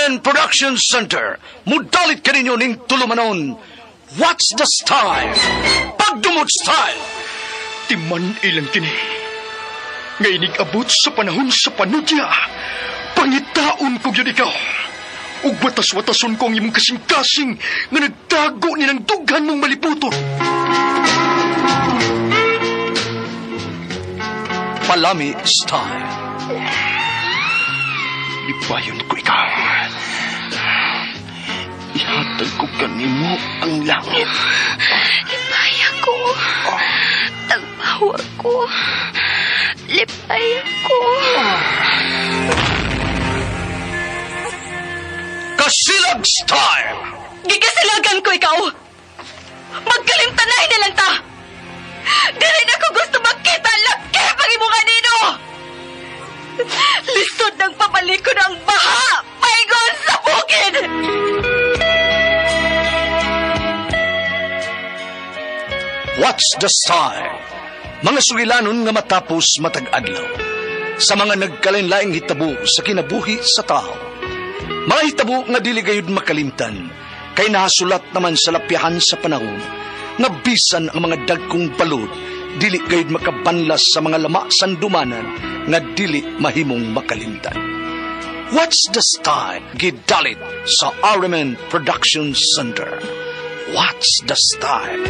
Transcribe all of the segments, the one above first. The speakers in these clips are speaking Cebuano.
RMN Production Center, mudalit kaninyo ning tulumanon. What's the style? Pagdumot style! Timan ilang kini. Nga inig-abot sa panahon sa panudya, pangitaon ko yun ikaw. Ug watas-watason ko ang imong kasing-kasing nga nagtago ni ng dughan mong maliputon. Palami style. Lipayon ko ikaw. Ihatag ko kanimo ang langit. Lipay ako. Tagbaw ako. Lipay ako. Kasilag style! Gigasilagan ko ikaw! Magkalimtanay na lang ta! Dili na ko gusto makita ang laki pag imong kanino! Lisod ng pabaliko ng baha! Paingon sa bukid! What's the style? Mga sugilanon nga matapos matag-adlaw. Sa mga nagkalain-laing hitabo sa kinabuhi sa tao. Mga hitabo nga dili gayud makalimtan, kay nahasulat naman sa lapyahan sa panahon, nga bisan ang mga dagkong balod, dili gayud makabanlas sa mga lama sandumanan nga dili mahimong makalimtan. What's the style? Gidalit sa RMN Production Center. What's the style?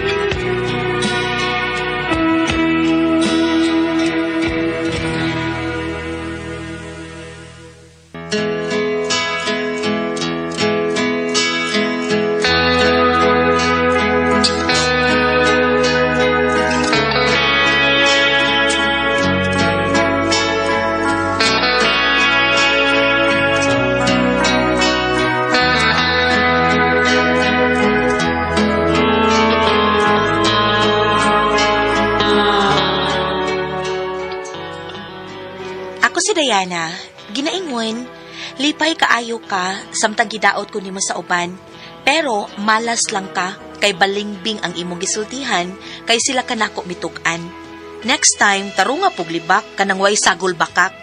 Ako si Diana, ginaingon, lipay kaayo ka, samtang gidaot ko nimo sa uban. Pero malas lang ka, kay balingbing ang imong gisultihan, kay sila kanako mitug-an. Next time, tarunga puglibak, kanang way sagol bakak.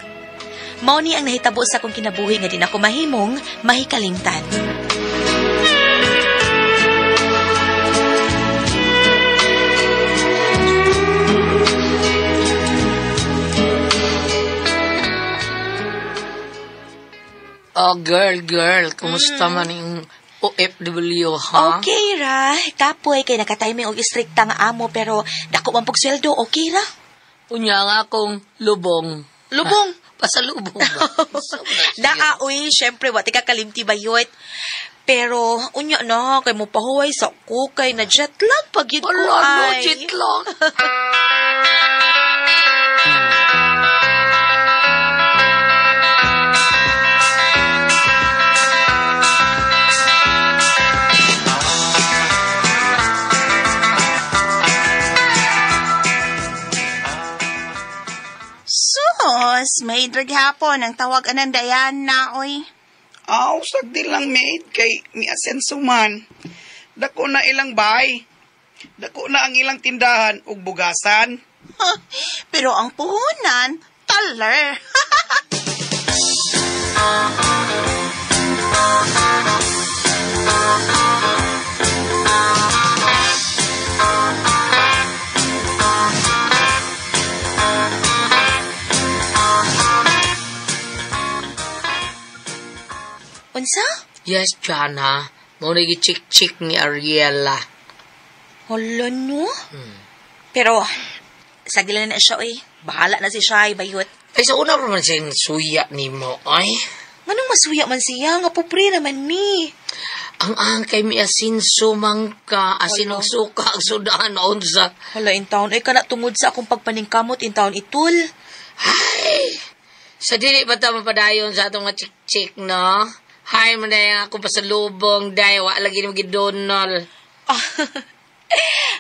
Mao ni ang nahitabo sa akong kinabuhi nga di nako mahimong mahikalimtan. Oh, girl, kumusta man yung OFW, ha? Okay ra. Kapoy, kay nakatiming og istrikta nga amo, pero dako man pog sweldo, okay ra. Unya nga akong lubong. Lubong? Pasalubong ba? Naa, uy, syempre, wati ka kalimti bayot. Pero, unya na, kay mo pahuway sa kukay na jet lag pag yun ko Wala, no, ay. jet lag. Sus, may draghapon ang tawag anang Diana, oy. Aw, sagdi lang, maid, kay mi asenso man. Dako na ilang bahay. Dako na ang ilang tindahan ug bugasan. Pero ang puhunan, taler. Unsa? Yes, Jana. Mo na chik-chik ni Ariela. Hala, no? Pero, sagila na siya, oy. Bahala na si Shai, bayot. Ay, sa una pa man siyang suya ni mo, ay. Nganong masuya man siya? Nga pobre naman mi. Ang angkay mi asin sumangka, asin og suka, ang sudan, unsa. Hala, in town. Ay, kana tungod sa akong pagpaningkamot in town itul. Ay, sa dili ba ta mapadayon sa atong mga chik-chik, no? Hay, manday ako pasalubong, day, wa lagi ni magidonol.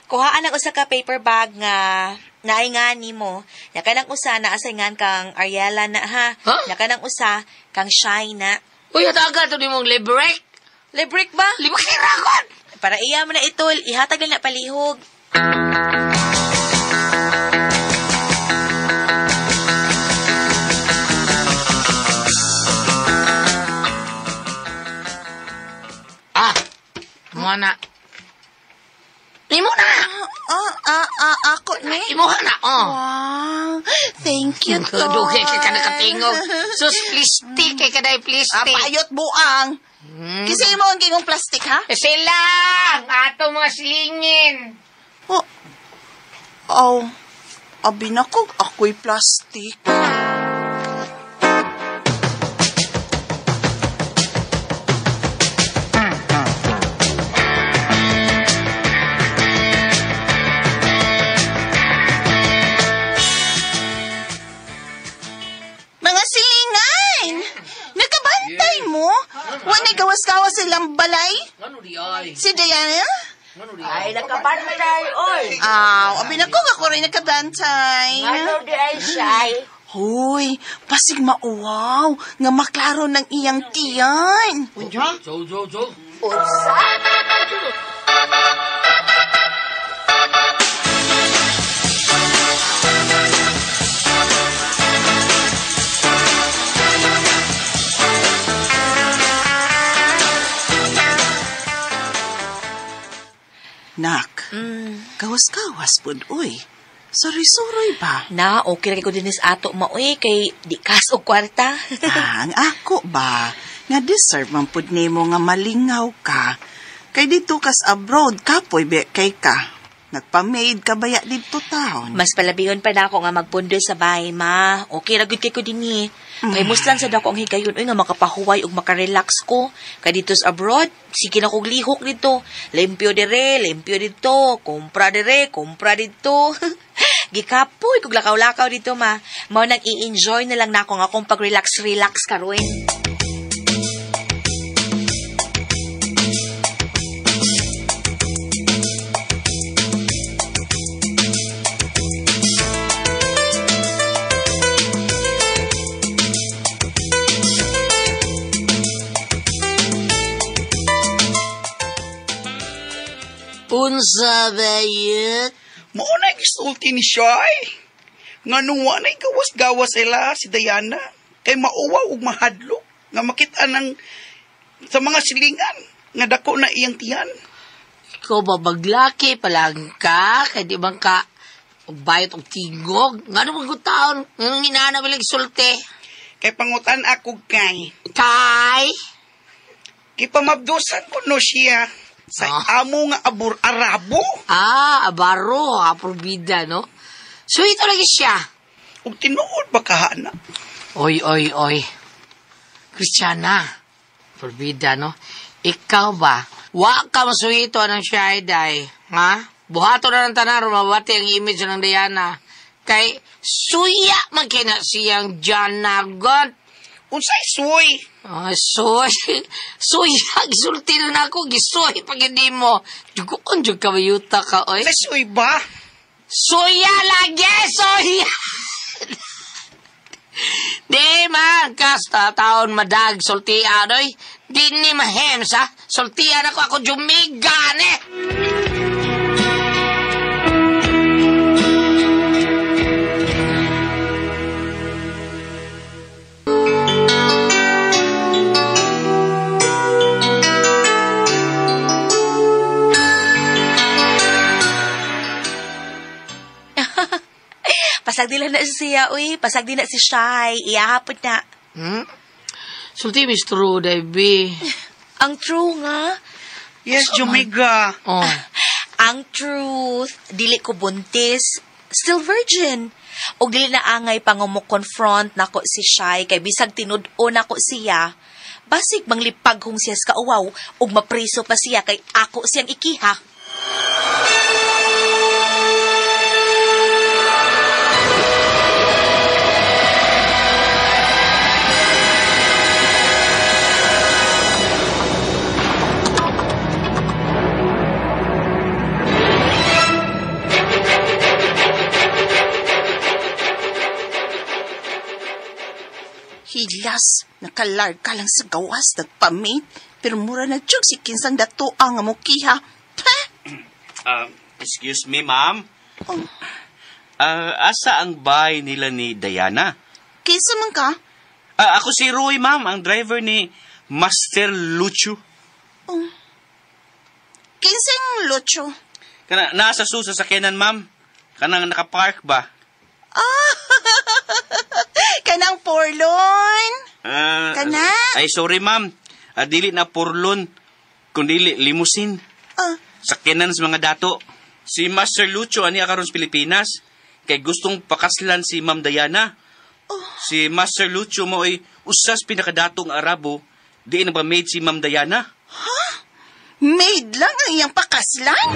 Kuhaan ang usa ka paper bag nga naay nga nimo. Nyakanang usa na asingan kang Ariela na ha. Huh? Nyakanang usa kang Shai na. Uy, hataga to ni mong librek. Librek ba? Librek rakon! Para iya mo na itol, ihatag na palihog. Imo na. Imo na. Ako ni? Imo na, oh. Wow. Thank you, Tol. Dugay ka nakatingog. Sus, plastic kay kaday plastic. Payot buang. Kasi imo ang gingong plastic, ha? Silang! Ato mga silingin. Oh. Oh. Abi na ko, ako'y plastic. Mga silingan! Nakabantay mo? Wala gawas-gawas silang balay? Ano di ay? Si Diana? Ay, nakabantay, oy. Aw, abi na ko, ako rin nakabantay. Ano di ay siya? Hoy, pasig mauwaw, nga maklaro ng iyang tiyan. Unja? Jo, jo, jo. Unsa? Nak, kawas-kawas pud uy. Suroy-suroy ba? Na, okay ra ko dinis ato maoy kay di kas og kwarta. Ang ako ba? Nga deserve man pud nimo nga malingaw ka. Kay dito kas abroad kapoy be kay ka. Nagpa-maid ka baya dito taon. Mas palabihon pa na ako nga magpundo sa bahay, ma. Okay ra gyud kay ko dinhi. Kay muslan sa dako ang higayon uy nga makapahuway ug makarelax ko. Kay dito sa abroad, sige na kog lihok dito. Limpyo dire, limpyo dito, kumpra dire, kumpra dito. Gikapoy kog lakaw-lakaw dito, ma. Mao nang i-enjoy na lang nako nga akong pag-relax-relax karon. Unsa bayot? Mao na gisulti ni Shai. Nga nung wa na'y gawas-gawas sila si Diana, kay mauwaw ug mahadlok nga makita ng sa mga silingan nga dako na iyang tiyan. Ikaw ba maglaki palang ka? Kay di bang ka bayot og tingog? Nga naman kung taon, nga inana ba lang sulti? Kay pangutan ako kay. Kay? Kay pamabdusan ko no siya sa amo nga abur Arabo. Ah, abaro, apurbida, no? So ito lagi siya. Ug tinuod ba kahana? Oy, oy, oy. Christiana, apurbida, no? Ikaw ba? Wa ka masuhito ng siya, day. Ha? Buhato na ng tanan, mabati ang image ng Diana. Kay suya man kina siyang Janagot. Unsay suy? Ay, suy. Suya, gisulti na ako. Gisuy pag hindi mo. Jugoon, jug ka mayuta ka, oy. Unsay suy ba? Suya lagi! Suya! Di man, kasta taon madag, sultian, oy. Di ni mahems, ha? Sultian ako, ako jumigan, eh! Pasagdi lang na siya, uy. Pasagdi na si Shai. Iyahapon na. Sulti, Miss True, Debbie. Ang true nga. Yes, Jumiga. Oh. Ang truth, dili ko buntis. Still virgin. Og dili na angay pangumukonfront nako si Shai kay bisag tinud-on nako siya. Basig manglipaghong siya sa kauwaw ug mapriso pa siya kay ako siyang ikiha. Hilas, nakalarg ka lang sa gawas, nagpamate, pero mura na jug si kinsang datoang nga mukiha. Pah! Excuse me, ma'am. Oh. Asa ang bahay nila ni Diana? Kinsa man ka? Ako si Roy, ma'am, ang driver ni Master Lucio. Oh. Kinsang Lucho? Kana nasa sa sakyanan, ma'am. Kanang nakapark ba? Ah! Kanang porlon? Kana? Ay, sorry, ma'am. Dili na porlon, kundi limousine. Sakyanan sa mga dato. Si Master Lucho ani karon sa Pilipinas. Kay gustong pakaslan si Ma'am Diana. Oh. Si Master Lucho mo ay usas pinakadatong Arabo. Di na ba maid si Ma'am Diana? Ha? Maid lang ang iyang pakaslan?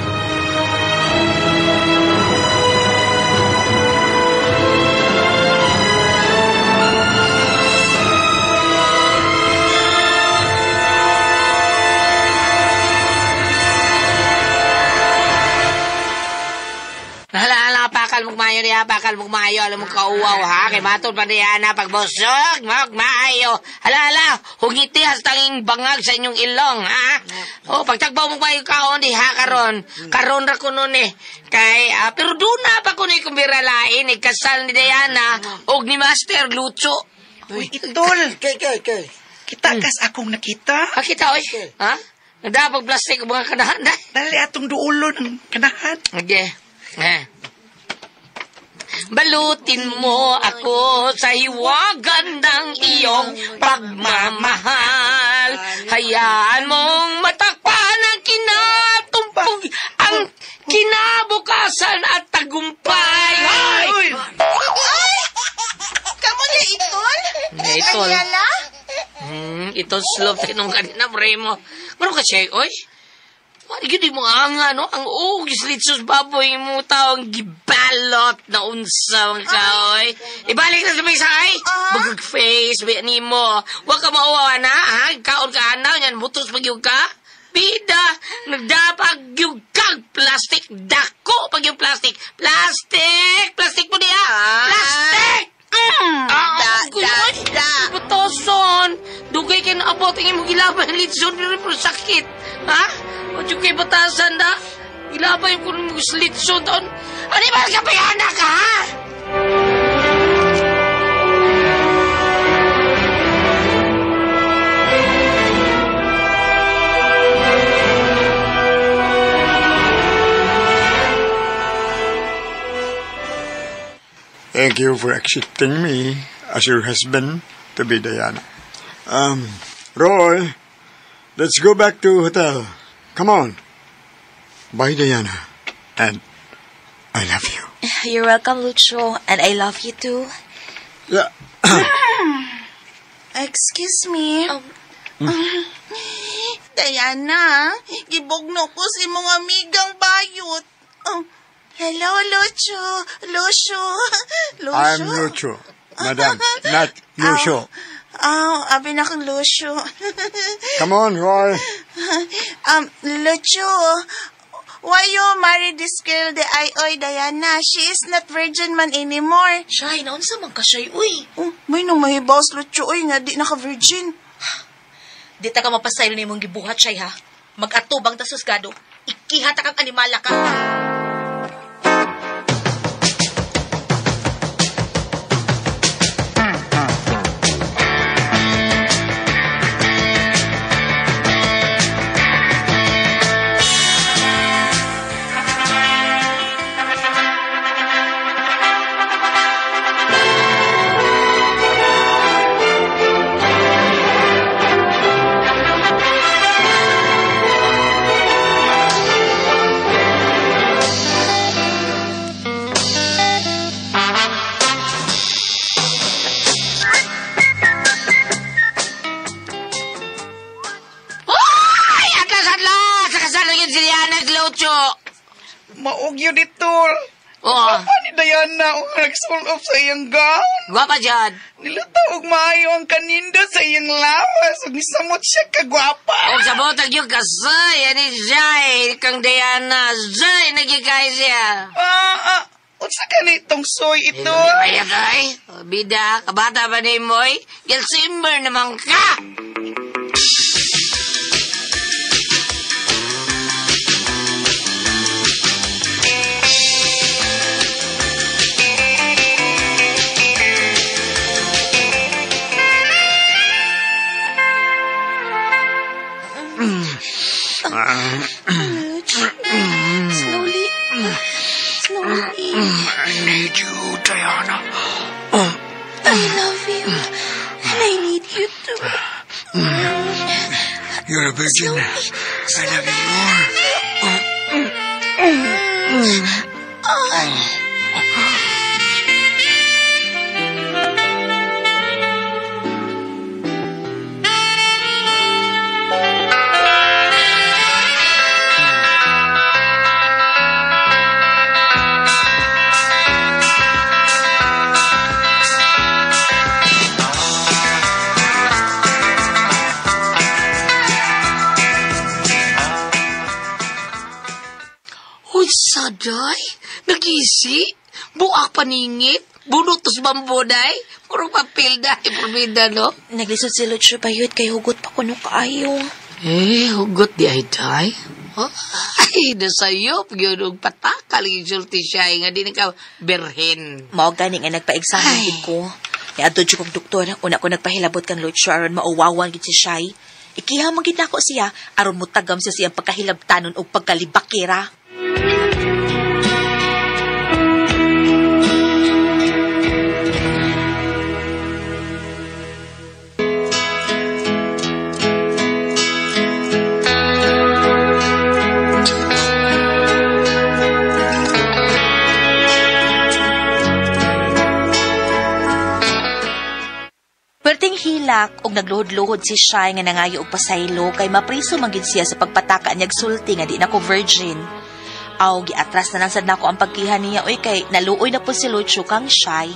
Hala, pakal mugmayo niya, pakal mugmayo. Alam mo kauwaw, ha? Kay matod pa niya na pagbusog, mugmayo. Hala, hugiti hastanging bangag sa inyong ilong, ha? O, pagtagbaw mugmayo kaon, di ha, karon. Karon ra ko nun eh. Kay, pero doon na pa ko na kumbira lain, ikasal ni Diana, og ni Master Lucho. Uy, itol. Kay. Kita kas akong nakita. Ha, kita, oy. Ha? Nagdapag plastic mga kanahan, da. Dali atong duulo ng kanahan. Okay. Balutin mo ako sa hiwagan ng iyong pagmamahal. Hayaan mong matakpan ang kinatumpog, ang kinabukasan at tagumpay. Ay! Ay! Kamu niya itol? Itol. Kanyala? Itol slope tayo nung kanina, pre mo. Ano ka siya, oy? Wala yun yung mga anga, no? Ang ugis litsos baboy mo taong gibalot na unsa ang kaoy. Ibalik na sa may sakay. Bagag-face, may animo. Huwag ka mauwawa na, ha? Kaon ka anaw, yan, butos pag yung ka. Bida, nagdapag yung kag plastic. Dako pag yung plastic. Plastic! Plastic mo niya! Plastic! Da. Butoson! Dugay kayo naabot ang imong gilaban ng litson, pero sakit. Ha? O yung kay batasan na? Gilabay ko ng litson taon. Ano ba ka payana ka, ha? Thank you for accepting me as your husband to be Diana. Roy, let's go back to hotel. Come on. Bye, Diana. And I love you. You're welcome, Lucho. And I love you too. Yeah. Excuse me. Diana, gibugno ko si mong amigang bayot. Hello, Lucho. Lucho. Lucho. I'm Lucho, madam, not Lucho. Abi na kang Lucho. Come on, Roy. Lucho, why you marry this girl, the ay-oy, Diana? She is not virgin man anymore. Shy, naunsa man ka, Shy, uy. Oh, may nung mahibaw sa Lucho, uy, nga di naka-virgin. Di ta ka mapasaylo na imong gibuhat, Shy, ha? Mag-atubang ta susgado. Ikiha ta kang animala ka. Maugyo ditol. Oo. Gwapa ni Diana ang nag-sold off sa iyang gown. Gwapa dyan. Nilutaw og maayo ang kaninda sa iyang lawas. Ug nisamot siya kagwapa. Og sabot ang iyong kasay. Ani siya kang Diana. Zay, nagikay siya. Unsa ka ni itong soy ito? Ay, ay, bida, kabata ba ni Moy? Gilsimber naman ka! Slowly. Slowly. I need you, Diana. I love you. And I need you too. You're a virgin. I love you more. Unsa day? Nagisi? Buak paningit? Bunot tos bambo day? Puro papel day, probida, no? Naglisod si Lucho bayot kay hugot pa kuno kaayo. Eh, hugot di ay day. Ay, nasayop yun og patakal yung sulti siya nga di na ka berhen. Mao gani nga nagpa-examen gid ko. Niadto jud kog doktor, una ko nagpahilabot kang Lucho aron mauwawan gid si Shai. Ikiha man gid nako siya aron mutagam siya siyang pagkahilabtanon og pagkalibakira. Perting hilak og nagluhod-luhod si Shai nga nangayo og pasaylo kay mapriso man gid siya sa pagpataka niyag sulti nga di na ko virgin. Aw giatras na lang sad nako ang pagkiha niya oy kay naluoy na po si Lucho kang Shai.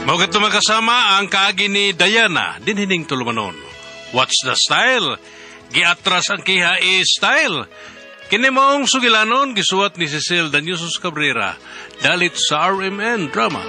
Mao kadto makasama ang kaagi ni Diana dinhining tulumanon. What's the style? Giatras ang kiha i style. Kini maong sugilanon gisuwat ni Cecil Danyusos Cabrera dalit sa RMN Drama.